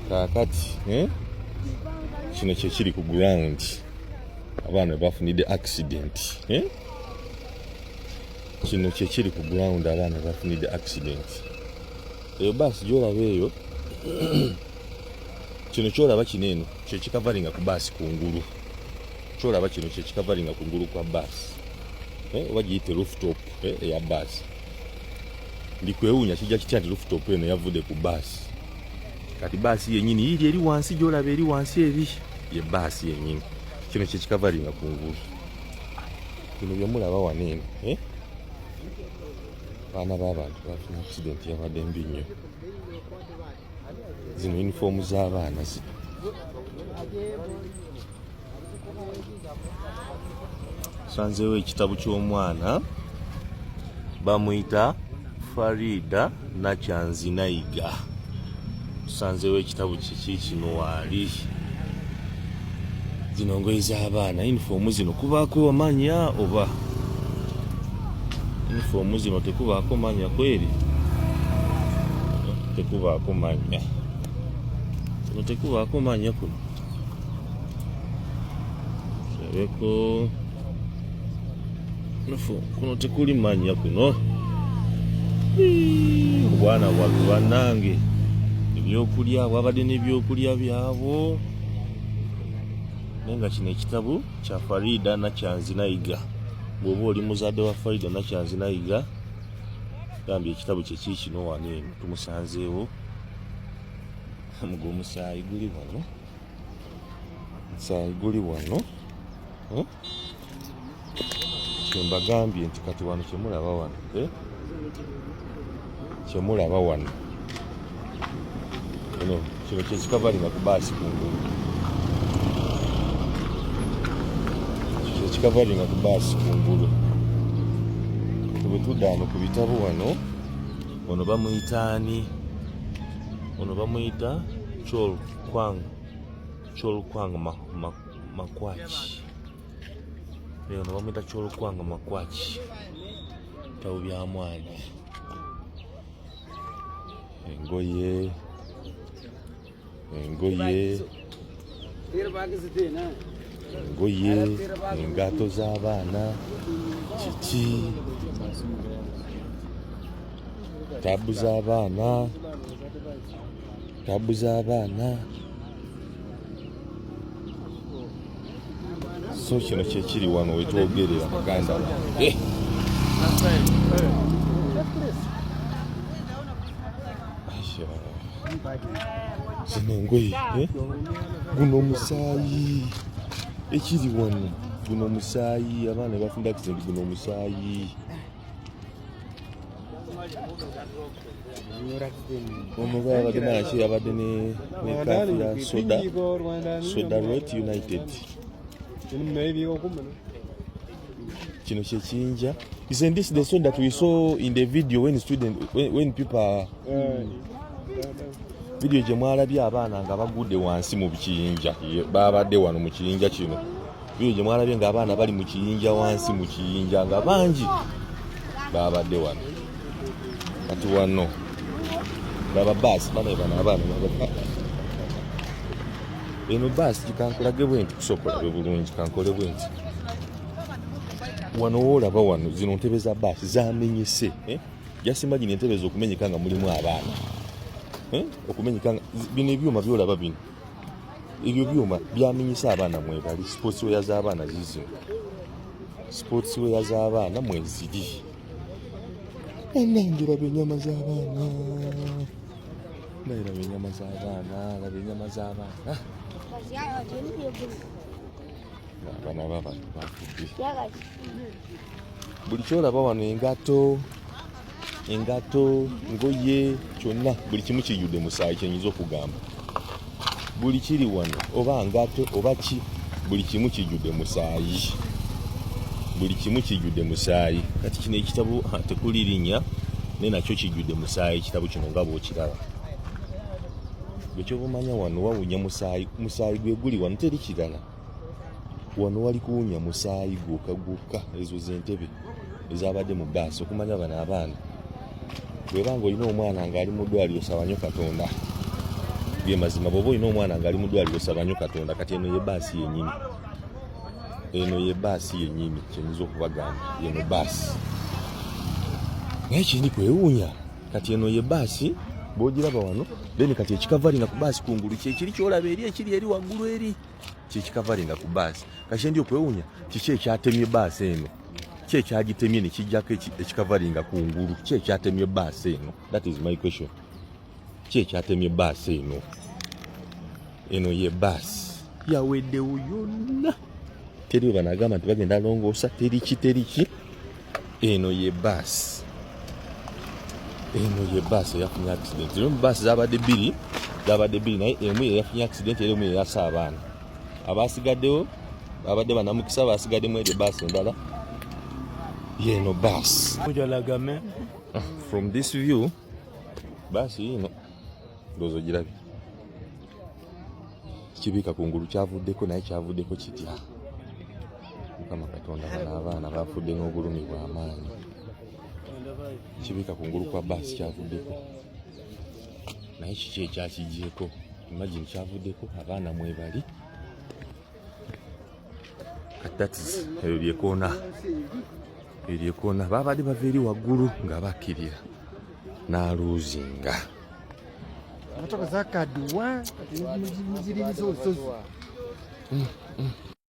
Kaakati eh? Kino kyekiri ku ground, abaana bafunidde accident eh? Kino kyekiri ku ground, abaana bafunidde accident. Eyo baasi gyolaba eyo, kino kyolaba kino eno kyekikavaringa ku baasi kungulu. Kyolaba kino kyekikavaringa kungulu kwa baasi eh? Oba giyite rooftop eh? Eya baasi. Ndikwewuunya kijja kitya nti rooftop eno yavudde ku baasi. Kati baasi yenyini yiri eri wansi, gyolaba eri wansi eri ye baasi yenyini. Kino kyekikavaringa kungulu, bino byemulaba wano eno eh? Abaana b'abantu bafuna accident, yabadde mbi nnyo. Zino yunifoomu z'abaana zino. Sanzeewo ekitabo ky'omwana bamuyita Farida Nakyanzinayiga. Tusanzeewo ekitabo kiki kino waali. Zino ngoye z'abaana, yunifoomu zino kubaako amanya oba yunifoomu zino tekubaako manya? Kweri tekubaako manya, kuno tekubaako manya, kuno kirabeko kuno tekuli manya kuno. Obwana bwaffe bannange, ebyokulya bwabadde n'ebyokulya byabwo, naye nga kino ekitabo kya Farida Nakyanzinayiga. Bw'oba oli muzadde wa Farida Nakyanzinayiga, gambye ekitabo kye kiikino wano eno tumusanzeewo. Mugo omusaayi guli wano, omusaayi guli wano eh? Kyembagambye nti kati wano kyemulaba wano eh? Kyemulaba wano eno, kino kyekikavalinga ku baasi kungulu, kyekikavalinga ku baasi kungulu. Bwe tudda wano ku bitabo wano, ono bamuyita ani? Ono bamuyita Chol Kwang, Chol Kwang Makwaki. Ono bamuyita Chol Kwang Makwaki. Bitabo bya mwana, engoye, engoye, engoye, engato z'abaana, kiki, tabu z'abaana, tabu z'abaana. So kino kyekiri wano wetwogerera, muganda wange. Aya. Zino engoye eh? Guno omusaayi ekiri wano, guno omusaayi, abaana bafunda accident, guno omusaayi. Ono yabadde manaki, yabadde ne kafu ya soda, soda rot united. Kino kyekiyinja. Isn't this the soda that we saw in the video when student when people are video gye mwalabye abaana nga bagudde wansi mu kiyinja? Babadde wano mu kiyinja kino. Video gye mwalabye nga abaana bali mu kiyinja, wansi mu kiyinja nga bangi, babadde wano. Kati wano laba baasi bana bano abaana eno baasi gikankulage bwe nti kusooka olabe bulungi, kankole bwe nti wano woolaba wano zino ntebe za baasi zamenyese eh? Just imagine entebe ez'okumenyeka nga mulimu abaana eh? Okumenyeka nga bino ebyuma byolaba bino, ebyo byuma byamenyesa abaana mwebali. Sports wear z'abaana zizino, sports wear z'abaana mweziri. Enange laba ennyama z'abaana, naye laba ennyama z'abaana, laba ennyama z'abaana. Abaana b'abantu bafudde. Buli kyolaba wano, engato, engato, ngoye, kyonna buli kimu kijjudde musaayi. Kyenyinza okugamba, buli kiri wano, oba ngato oba ki, buli kimu kijjudde musaayi, buli kimu kijjudde musaayi. Kati kino ekitabo tekuli linnya, naye nakyo kijjudde musaayi. Ekitabo kino nga bw'okiraba, gwe kyobumanya wano wawunya musaayi, musaayi gwe guli wano, teri kirala. Wano wali kuwunya musaayi gwokka gwokka. Ezo zentebe ezabadde mu baasi. Okumanya bano abaana, bweba nga olina omwana ng'ali mu ddwaliro, saba nnyo Katonda. Ge mazima, bw'oba olina omwana ng'ali mu ddwaliro, saba nnyo Katonda. Kati eno ye baasi yennyini, eno ye baasi yennyini. Kyenyinza okubagamba, yeno baasi, naye kindi kwewuunya. Kati eno ye baasi bwogiraba wano. Then kati ekikavalinga ku baasi kungulu kyekiri kyolaba eri, ekiri eri waggulu eri, kyekikavalinga ku baasi. Kati kyendi okwewuunya, kiki ekyatemye baasi eno? Ki ekyagitemye nekijjako ekikavalinga kungulu? Ki ekyatemye baasi eno? That is my question. Ki ekyatemye baasi eno? Eno ye baasi, yaweddewo yonna, teri we banagamba nti bagenda longoosa, teri ki, teri ki. Eno ye baasi, eno ye baasi eyafunye accident. Era mu baasi zabadde bbiri, zabadde bbiri, naye emu yeyafunye accident, era emu yeyasa abaana. Abasigaddewo babadde banamukisa, basigaddemu eri baasi endala. Yeno baasi. Mujalagame. From this view, baasi yino, ndowooza ogirabye, kibiika kungulu kyavuddeko, naye kyavuddeko kitya? Mukama Katonda, bano abaana bafudde n'obulumi bw'amaanyi. Kibiika kungulu kwa baasi kyavuddeko, naye kiki ekyakigyeko? Imagine, kyavuddeko, abaana mwebali. Kati that is ebyo byekoona, eryekoona. Babadde bava eri waggulu nga bakkirira n'aluuzinga. Motoka zakaddiwa, kati muziririza olusozi.